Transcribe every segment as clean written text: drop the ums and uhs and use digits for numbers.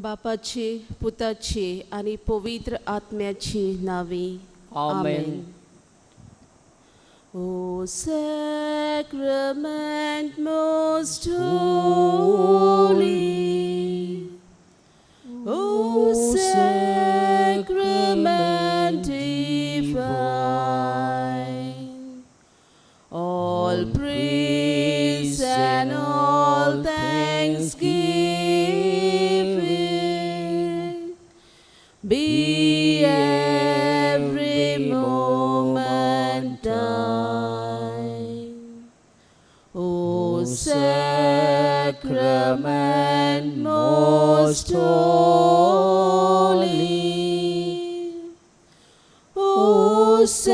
बापाची पुताची आनी पवित्र आत्म्याची नावी. आमेन. O sacrament most holy, O sacrament divine, all praise and all thanksgiving be every moment thine. O sacrament most holy, O sacrament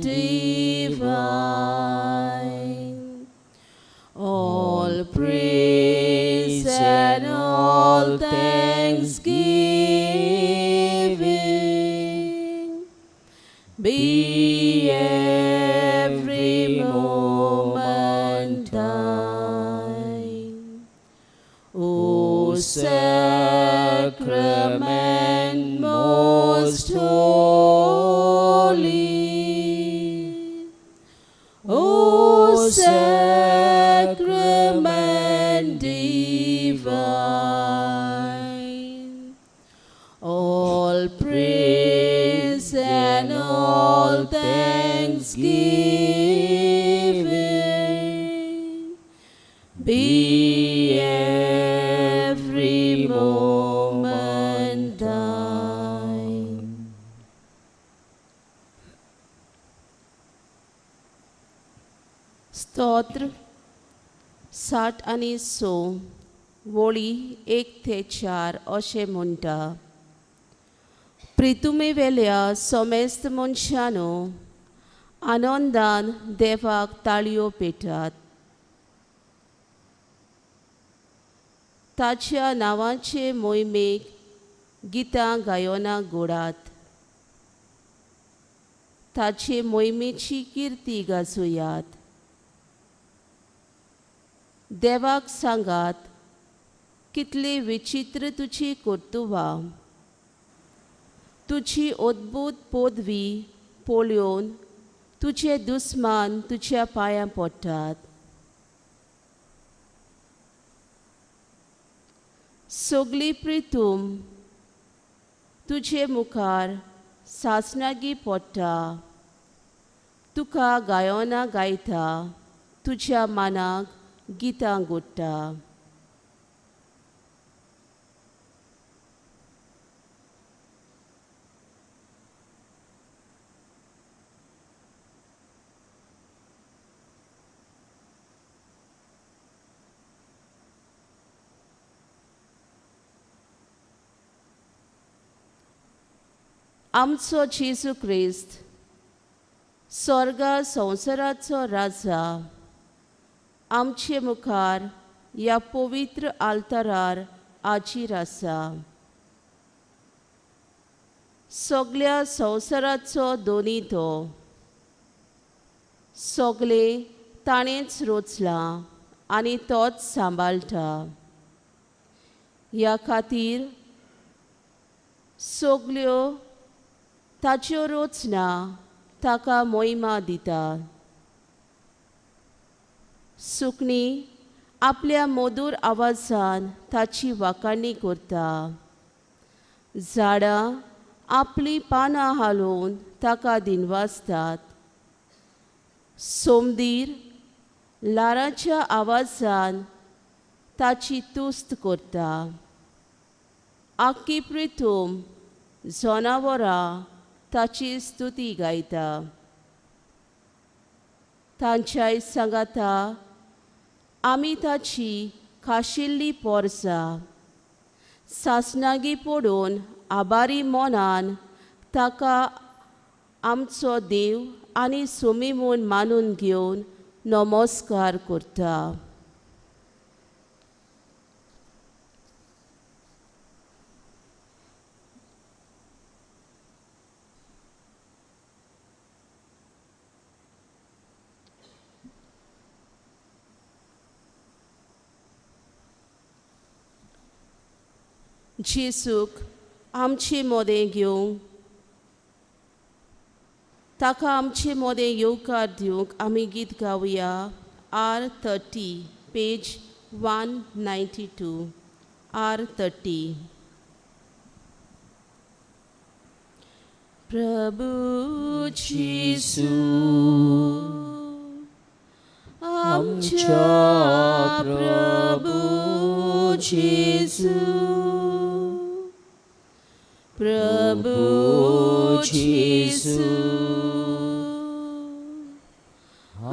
divine, all praise and all thanksgiving be every moment thine. O sacrament most holy, O sacrament divine, all praise and all thanksgiving be every moment thine. स्तोत्र 60 आनी 6 वळी 1 ते 4 अशें म्हणटा. प्रितुमे वेल्या समेस्त मनशानो आनंदान देवाक ताळयो पेटात. ताच्या नांवाचे मोहिमेक गितां गायनां गोडात. ताचे मोहिमेची किर्ती गाजोयात. देवाक सांगात कितली विचित्र तुजी कर्तुबां. तुजी अद्भुत पदवी पळोवन तुजे दुस्मान तुज्या पांयां पडटात. सगळी प्रितूम तुजे मुखार सासणागी पडटा. तुका गायनां गायता, तुज्या मानाक गितां गोडटा. आमचो जेजू क्रिस्त स्वर्गा संवसाराचो राजा आमचे मुखार ह्या पवित्र आल्तारार हाजीर आसा. सगल्या संवसाराचो दोनी तो, सगळें ताणेंच रचलां आनी तोच सांबाळटा. ह्या खातीर सगल्यो ताच्यो रचना ताका मोहिमा दिता. सुकणीं आपल्या मधूर आवाजान ताची वाखाणी करता. झाडां आपलीं पानां हालोवन ताका दिनवासतात. सोमदीर ल्हारांच्या आवाजान ताची तुस्त करता. आख्खी प्रितूम जनावरां ताची स्तुती गायता. तांच्याय सांगाता आमी ताची खाशिल्ली पोरसां सासणागी पडून आबारी मनान ताका आमचो देव आनी सुमी म्हूण मानून घेवन नमस्कार करता. जेजूक आमचे मदें घेवंक ताका आमचे मदें येवकार दिवंक आमी गीत गावया. R 30 page 192. R 30. Prabhu जेजू आमच्या प्रभू जेजू, प्रभू जेजू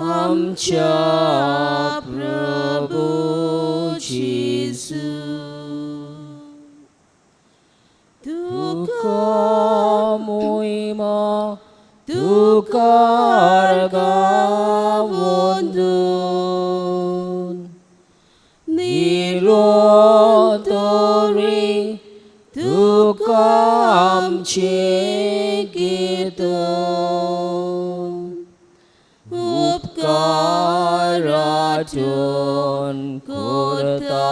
आमच्या प्रभू जेजू, तुका मोहिमा तुका गावंदून निरोतरी तुका आमचे कीर्तन उपकारातून करता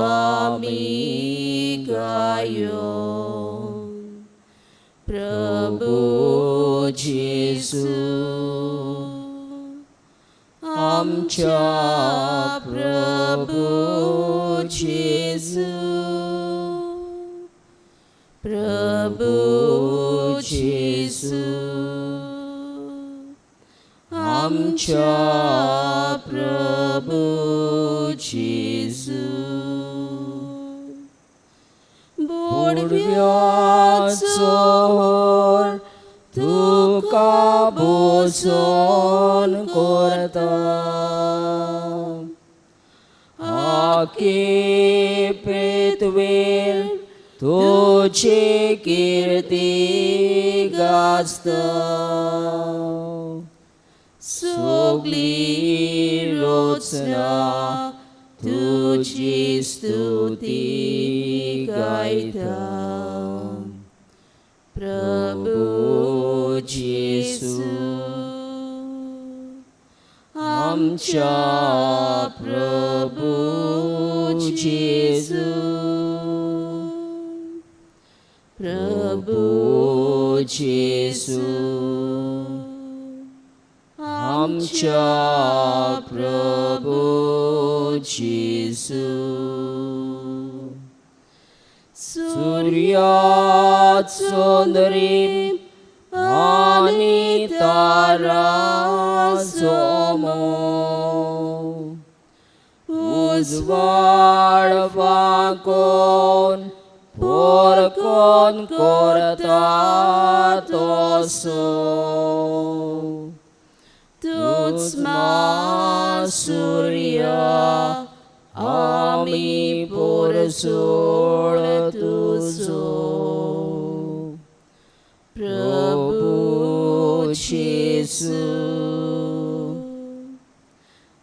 आमी गायो. प्रभू जेजू आमच्या प्रभू जेजू, प्रभू जेजू आमच्या प्रभू जेजू, बोडव्याचो तुका भोजन करता आखी पृथ्वीर तुजी कीर्ती गाजता सगळी रचना तुजी स्तुती गायता. प्रभू जेजू आमच्या प्रभू जेजू, प्रभू जेजू आमच्या प्रभू जेजू, सूर्याचो नरीम आनी ताराचो मोग उजवाड फांकोन पोरकोन करता तसो तूच मा सूर्या आमी पोरसोळ तुजो. प्रभू जेजू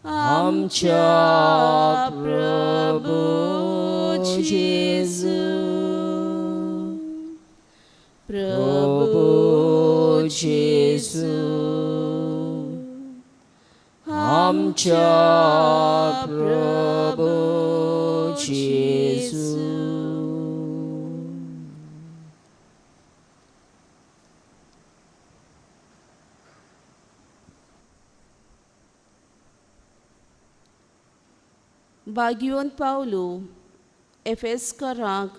आमच्या प्रभू जेजू, प्रभू जेजू आमच्या प्रभू जेजू. बागियोन पावलो एफेस्करांक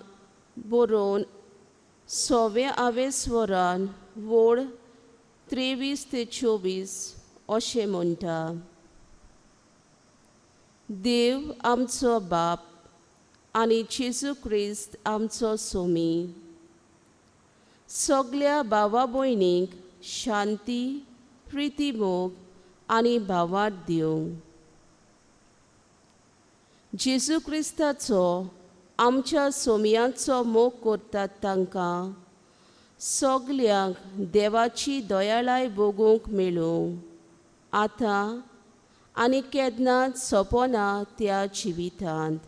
बरोवन सव्या आवेस्वरान वोड 23 ते 24 अशें म्हणटा. देव आमचो बाप आनी जेजू क्रिस्त आमचो सोमी सगल्या भावा भयणींक शांती प्रिती मोग आनी भावार्थ दिवं. जेजू क्रिस्ताचो आमच्या सोमयांचो मोग करतात तांकां सगल्यांक देवाची दयाळाय भोगूंक मेळूं आतां आनी केन्नाच सोंपना त्या जिवितांत.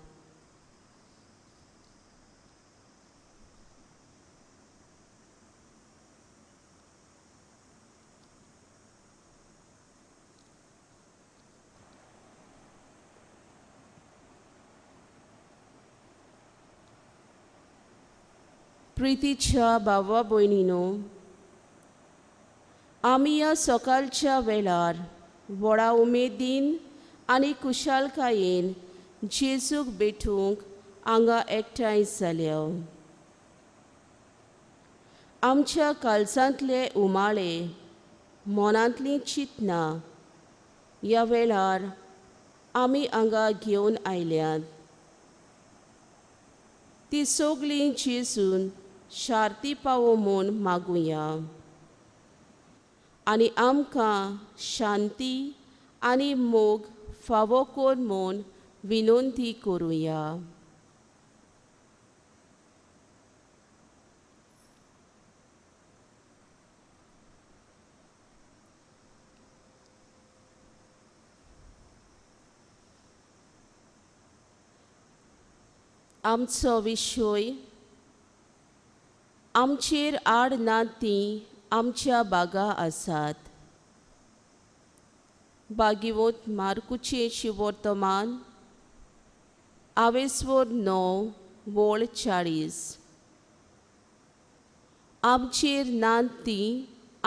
प्रितीच्या भावा भयणीनो, आमी ह्या सकाळच्या वेळार व्हडा उमेदीन आनी खुशालकायेन जेजूक भेटूंक हांगा एकठांय जाल्या. आमच्या काळजांतले उमाळे, मनांतलीं चिंतनां ह्या वेळार आमी हांगा घेवन आयल्यात. ती सगळीं जेजून शार्ती पावो म्हूण मागुया आनी आमकां शांती आनी मोग फावो कर म्हूण विनंती करुया. आमचो विशय आमचेर आड ना तीं आमच्या बागा आसात. बागिवोत मार्कुचें शिवर्तमान आवेस्वर 9 वळ 40. आमचेर ना तीं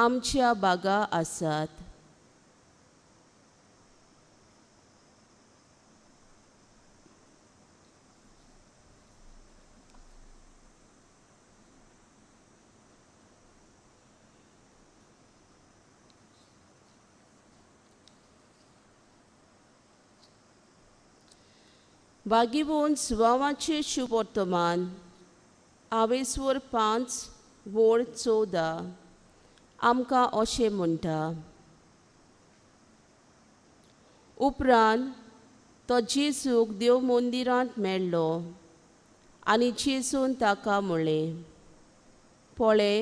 आमच्या बागा आसात. बागिवोन सुवावाचें शुवर्तमान आवेस्वर 5 वळ 14 आमकां अशें म्हणटा. उपरांत तो जेजूक देव मंदिरांत मेळ्ळो आनी जेजून ताका म्हणलें, पळय,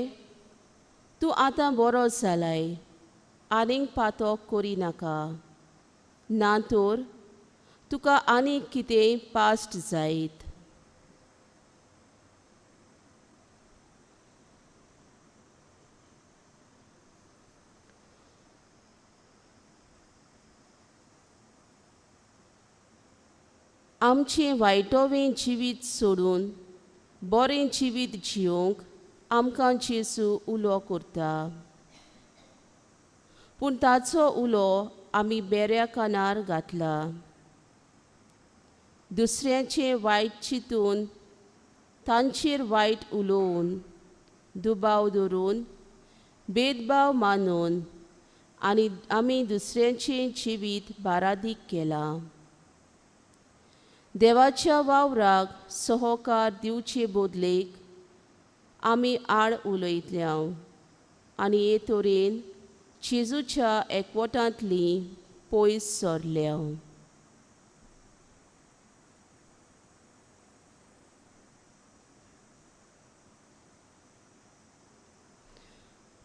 तूं आतां बरो जालाय, आनीक पातक करिनाका, ना तर तुका आनीक कितें पास्ट जायत. आमचें वायटोवें जिवीत सोडून बरें जिवीत जियोंक आमकां जेजू उलो करता, पूण ताचो उलो आमी बेऱ्या कानार घातला. दुसऱ्याचें वायट चिंतून, तांचेर वायट उलोवन, दुबाव धरून, भेदभाव मानून आनी आमी दुसऱ्याचें जिवीत बारादीक केलां. देवाच्या वावराक सहकार दिवचे बदलेक आमी आड उलयतल्या आनी हे तरेन जेजूच्या एकवटांतली पयस सरल्या.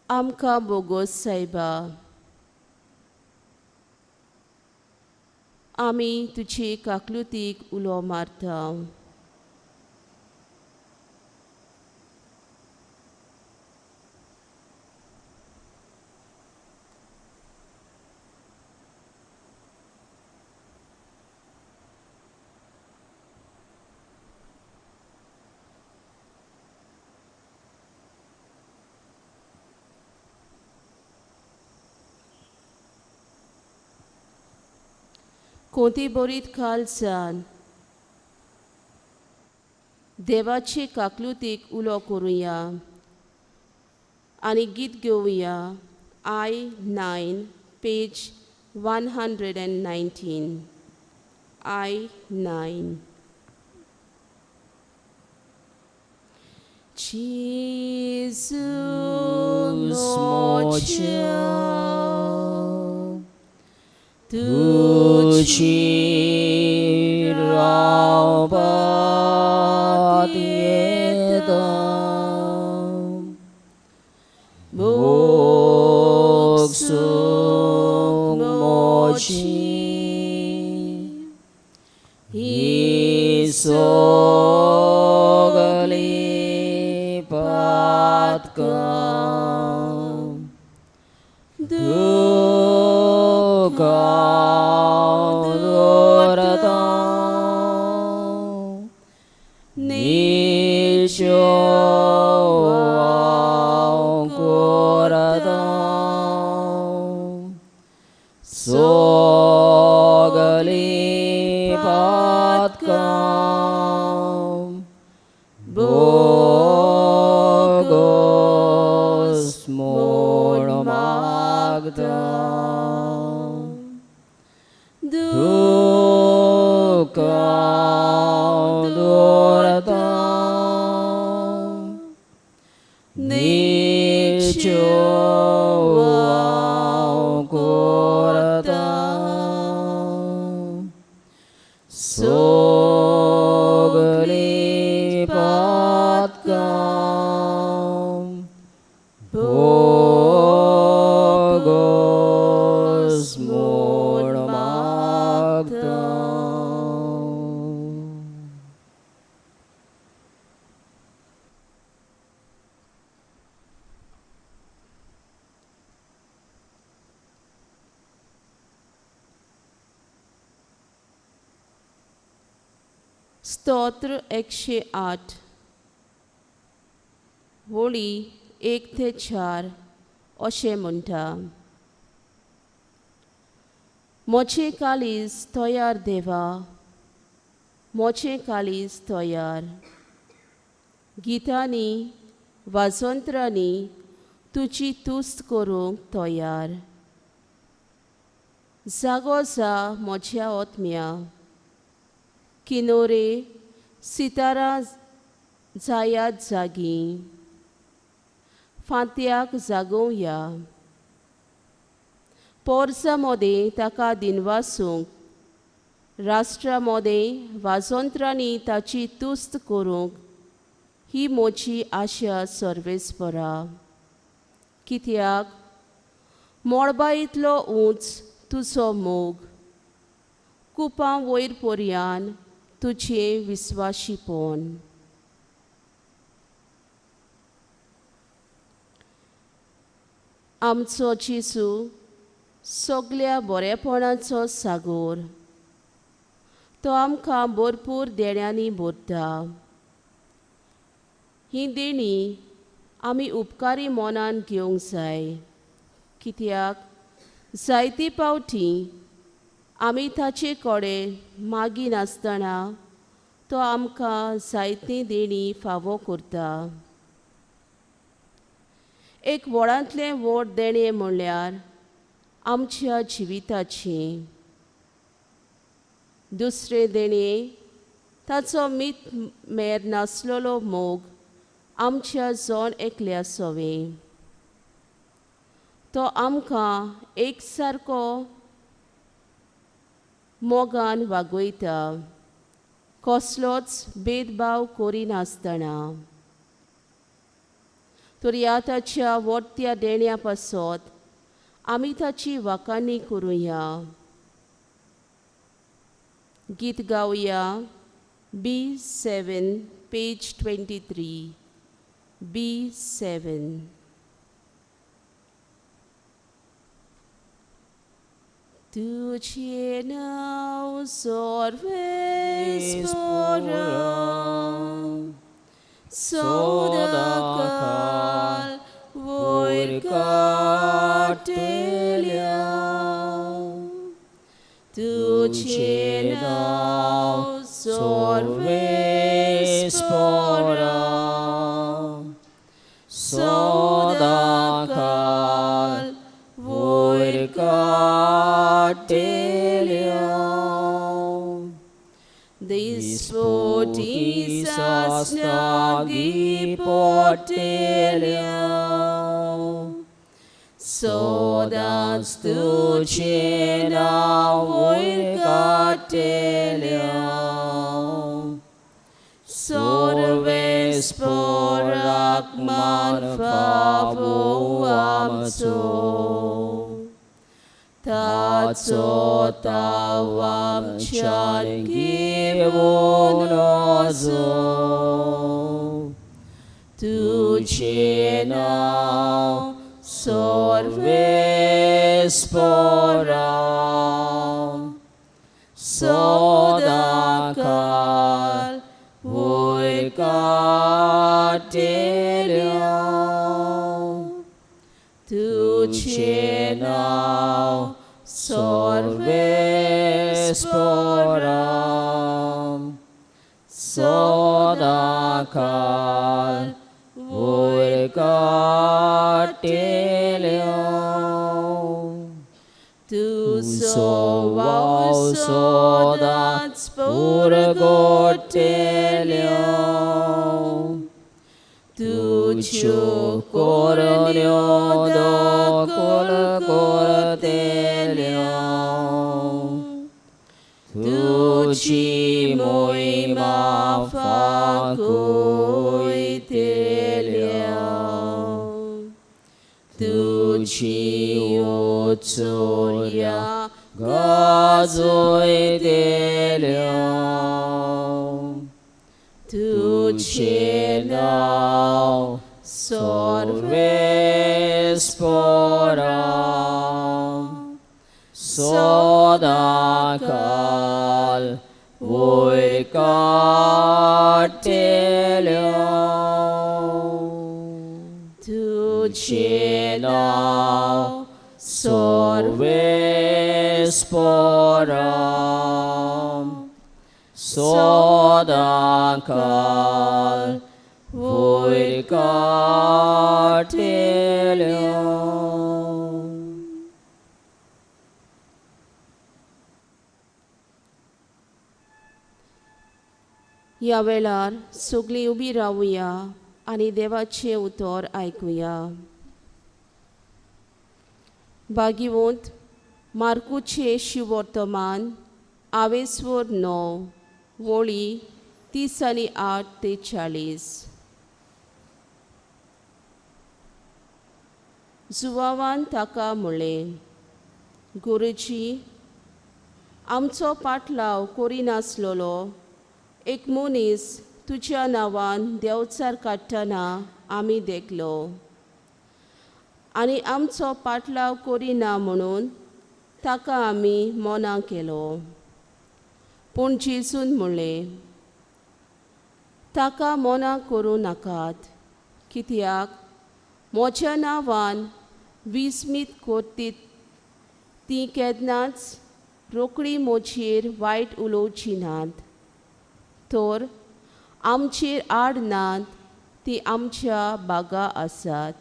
आमकां बोगोस सायबा, आमी तुजे काकलुतीक उलो मारता. कोती बोरीत खालसान देवाचे काकलुतीक उलो करुया आनी गीत घेवया. I 9 page 119. I 9. जेजू म्हज्या तुजी रावपाक येता, भोगसूंक म्हजी ही सगळीं पातकां दुखां निशो पातकां बोगोस म्हूण मागता दुकां दवरता निचो हांव करता सगळीं पातकां बोगोस म्हूण मागता. स्तोत्र 108 वळी 1 ते 4 अशें म्हणटा. म्हजें काळीज तयार देवा, म्हजें काळीज तयार, गितांनी वाजंत्रांनी तुजी तुस्त करूंक तयार. जागो जा म्हज्या आत्म्या, किनोरे सितारां जायात जागी, फांत्याक जागोवया. पोरसां मदें ताका दिनवासूंक, राष्ट्रा मदें वाजंत्रांनी ताची तुस्त करूंक ही म्हजी आशा सर्वेस्परा. कित्याक मळबा इतलो उंच तुजो मोग, कुपां वयर पर्यान तुजें विस्वाशीपण. आमचो जेजू सगल्या बरेपणाचो सागोर, तो आमकां भरपूर देण्यांनी भरता. हीं देणीं आमी उपकारी मनान घेवंक जाय, कित्याक जायते पावटी आमी ताचे कडेन मागिनासतना तो आमकां जायतीं देणीं फावो करता. एक व्हडांतलें व्हड देणें म्हणल्यार आमच्या जिविताचें. दुसरें देणें ताचो मीत मेर नासलेलो मोग आमच्या जण एकल्या सवें. तो आमकां एक सारको मोगान वागयता, कसलोच भेदभाव करिनासतना. तर ह्या ताच्या वडत्या देण्या पासत आमी ताची वाखाणी करुया. गीत गावया B7 page 23 B7. तुझे नांव सर्वेस्परा, सदाकाल वयर काडटल्या. तुझे नांव सर्वेस्परा, सदाकाल वयर काडटल्या. दिसपटी सासणागी पडटल्या, सदांच तुजें नांव वयर काडटल्या. सर्वेस्पराक मान फावो आमचो, ताचो ताव आमच्यान घेवन नजो. तुजें नांव सर्वेस्परा, सदाकाल वयर काडटल्या. तुजें नांव सर्वेस्परा, सदाकाळ वयर काडटल्यो. तुजो वाव सदांच पुरगोटल्यो. तुज्यो करण्यो दखल करतल्यो. तुजी मोहिमा फांकयतल्यो. तुजी उचोर्या गाजयतल्यो. तुजें नांव सर्वेस्पोरा सदाकाळ वयर काडटल्यो. तुजें नांव सर्वेस्पोरा सदाकाळ वयर काडटल्यो. ह्या वेळार सगळीं उबी रावया आनी देवाचें उतर आयकुया. भाग्यवंत मार्कुचें शिवर्तमान आवेस्वर 9 वळी 30 आनी 8 ते 40. जुवावान ताका म्हणलें, गुरुजी, आमचो पाटलाव करिनासलेलो एक मनीस तुज्या नांवान देंवचार काडटना आमी देखलो आनी आमचो पाटलाव करिना म्हणून ताका आमी मना केलो. पूण जेजून म्हणलें, ताका मना करूं नाकात, कित्याक म्हज्या नांवान विस्मीत करतीत ती केन्नाच रोखडी म्हजेर वायट उलोवची नात, तर आमचेर आड नात ती आमच्या बागा आसात.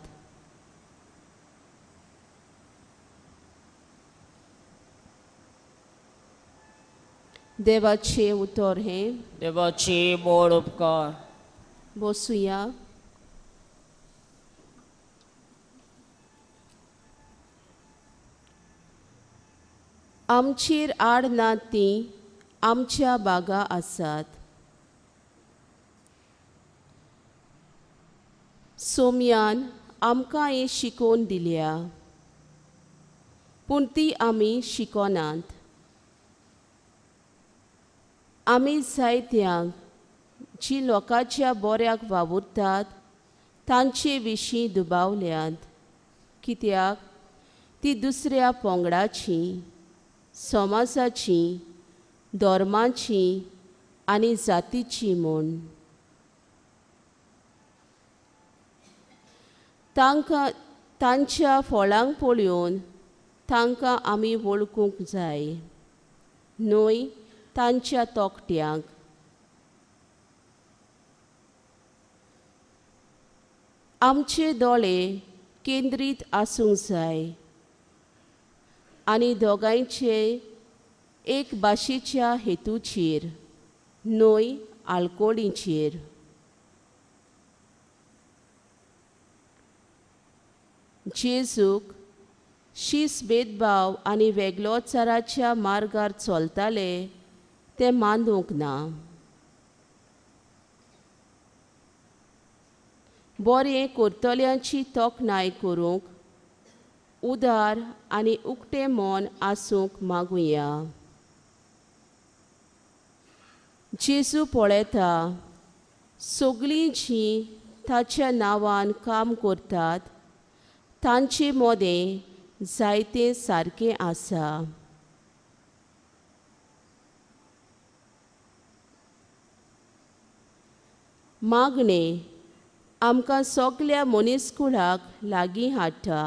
देवाचें उतर हें. देवाची मोड उपकार. बसुया. आमचेर आड ना ती आमच्या बागा आसात. सोम्यान आमकां हें शिकोवन दिल्या, पूण ती आमी शिकोनात. आमी जायत्यांक जी लोकांच्या बऱ्याक वावुरतात तांचे विशीं दुबावल्यात, कित्याक ती दुसऱ्या पंगडाची, समाजाची, धर्माची आनी जातीची म्हूण. तांकां तांच्या फळांक पळोवन तांकां आमी वळखूंक जाय, न्हय तांच्या तोखट्यांक. आमचे दोळे केंद्रीत आसूंक जाय आनी दोगांयचे एक भाशेच्या हेतूचेर, न्हय आल्कोळीचेर. जेजूक शीस भेदभाव आनी वेगळोचाराच्या मार्गार चलताले ते मानूंक ना. बरें करतल्यांची तोखणाय करूंक उदार आनी उक्तें मन आसूंक मागुया. जेजू पळयता सगळीं जीं ताच्या नांवान काम करतात तांचे मदें जायतें सारकें आसा. मागणें आमकां सगल्या मनीसकुळाक लागीं हाडटा.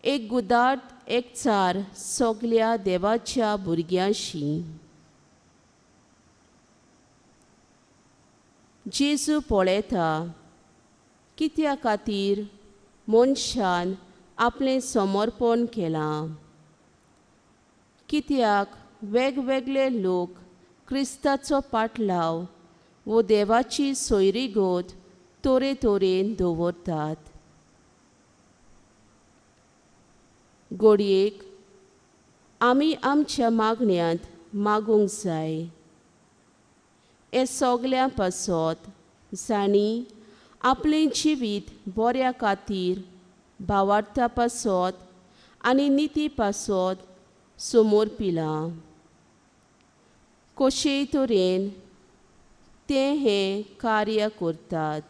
एक गुदाट एकचार सगल्या देवाच्या भुरग्यांशी. जेजू पळयता कित्या खातीर मनशान आपलें समर्पण केलां, कित्याक वेगवेगळे लोक क्रिस्ताचो पाटलाव वो देवाची सोयरीगत तरेतरेन दवरतात. घडयेक आमी आमच्या मागण्यांत मागूंक जाय हे सगल्यां पासत जांणी आपलें जिवीत बऱ्या खातीर भावार्था पासत आनी निती पासत समोर पिलां. कशेय तरेन ते हें कार्य करतात.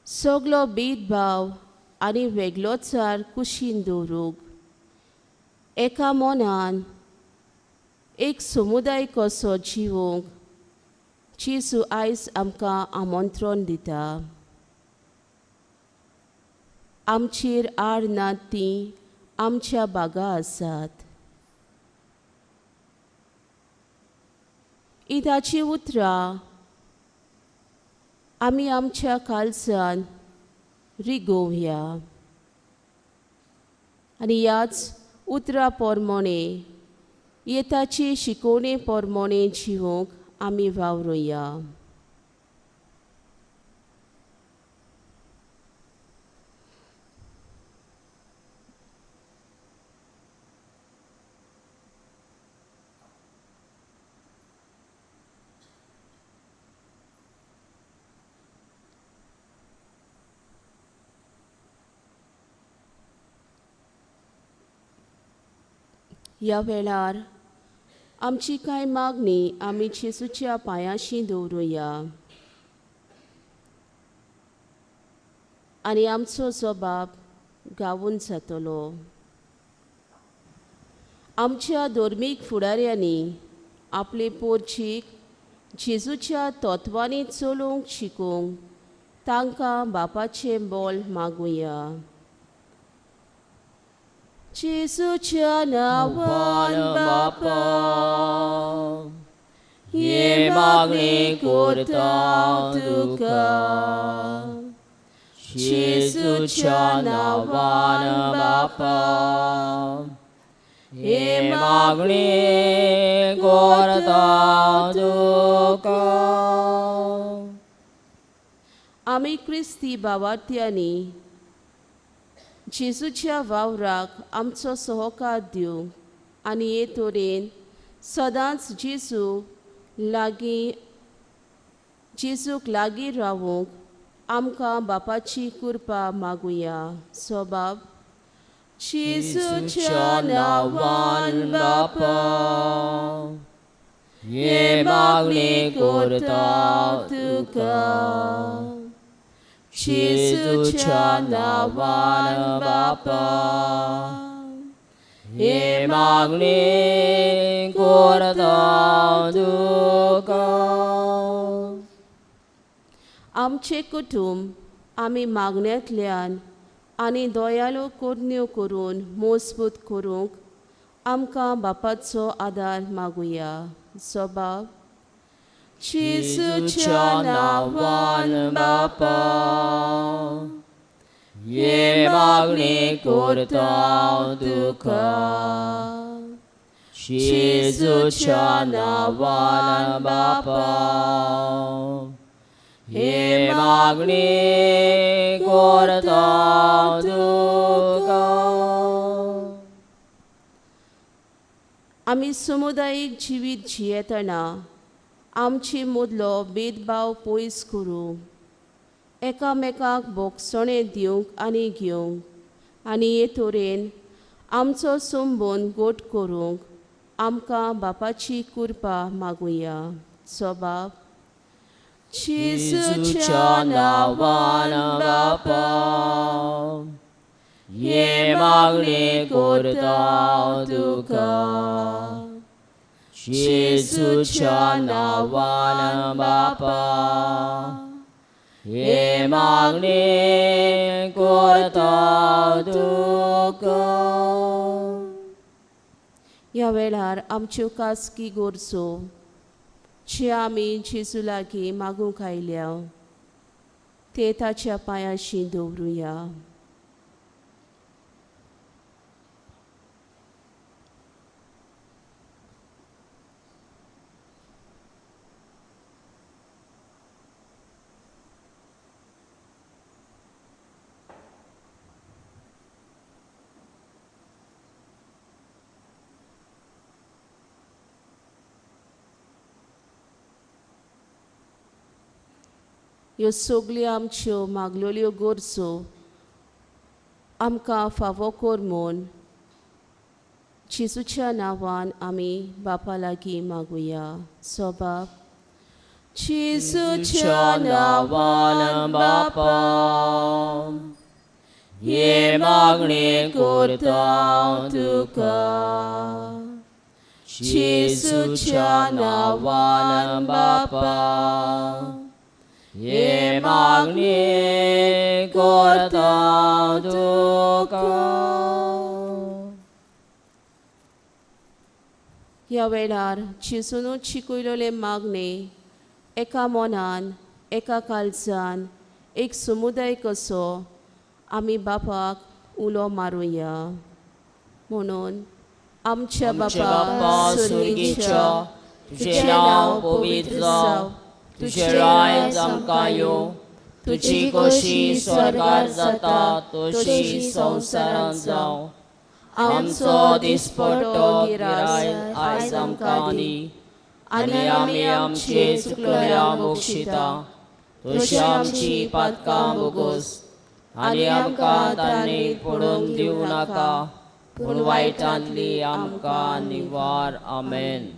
सगलो भेदभाव आनी वेगळोचार कुशीन दवरूंक एका मनान एक समुदाय कसो जिवोवंक जेजू आयज आमकां आमंत्रण दिता. आमचेर आड ना तीं आमच्या बागा आसात. ही ताचीं उतरां आमी आमच्या काळजान रिगोवया आनी ह्याच उतरां पोरमोणे येताची शिकोवणे पोरमोणे जिवोवंक आमी वावरुया. ह्या वेळार आमची कांय मागणी आमी जेजूच्या पांयांशी दवरुया आनी आमचो जबाब गावून जातलो. आमच्या धर्मीक फुडाऱ्यांनी आपले पोरचीक जेजूच्या तत्वांनी चलोवंक शिकोवंक तांकां बापाचें बोल मागुया. जेजूच्या नांवान बापा हे मागणी करता तुका, जेजूच्या नांवान बापा हे मागणी करता तुका. आमी क्रिस्ती भावार्थ्यांनी जेजूच्या वावराक आमचो सहकार दिवंक आनी हे तरेन सदांच जेजू लागीं जेजूक लागीं रावूंक आमकां बापाची कृपा मागुया. स्वबाब जेजूच्या नांवान बापा हे मागणी करता तुका, जेजूच्या नांवान बापा हे मागणी करता तुका. आमचें कुटुंब आमी मागण्यांतल्यान आनी दयाळू करण्यो करून मजबूत करूंक आमकां बापाचो आदार मागुया. स्वबाब जेजूच्या नांवान बापा हे मागणी करता तुका, जेजूच्या नांवान बापा हे मागणी करता तुका. आमी समुदायीक जिवीत जियेतना आमचे मदलो भेदभाव पयस करूंक एकामेकांक भोगसणें दिवंक आनी घेवंक आनी हे तरेन आमचो संबंद गोट करूंक आमकां बापाची कृपा मागुया. स्वबाब जेजूच्या नांवान बापा हे मागणी करता तुका. जेजूच्या नांवान बापा हे मागणी करता तुका. ह्या वेळार आमच्यो खासगी गरजो जे आमी जेजू लागीं मागूंक आयल्या ते ताच्या पांयाशी दवरुया. ह्यो सगल्यो आमच्यो मागलेल्यो गरजो आमकां फावो कर म्हूण जेजूच्या नांवान आमी बापा लागीं मागुया. सो बाप जेजूच्या नांवान बापा हे मागणी करता तुका. जेजूच्या नांवान बापा हे मागणी करता तुका. ह्या वेळार जेजूनच शिकयलेले मागणे एका मनान एका काळजान एक समुदाय कसो आमी बापाक उलो मारुया. म्हणून आमच्या बापा स्वर्गीच्या तुझें नांव पवित्र जावं, तुझें राज आमकां येवं, तुजी खोशी स्वर्गार जाता तशी संवसारांत जावं. आमचो दिसपट्टो गिराय आयज आमकां दी आनी आमी आमचे चुकलेल्या बक्षिता तशी आमची पातकां भोगोस आनी आमकां तांणी पडून दिवं नाका पूण वायटांतली आमकां निवार. आमेन.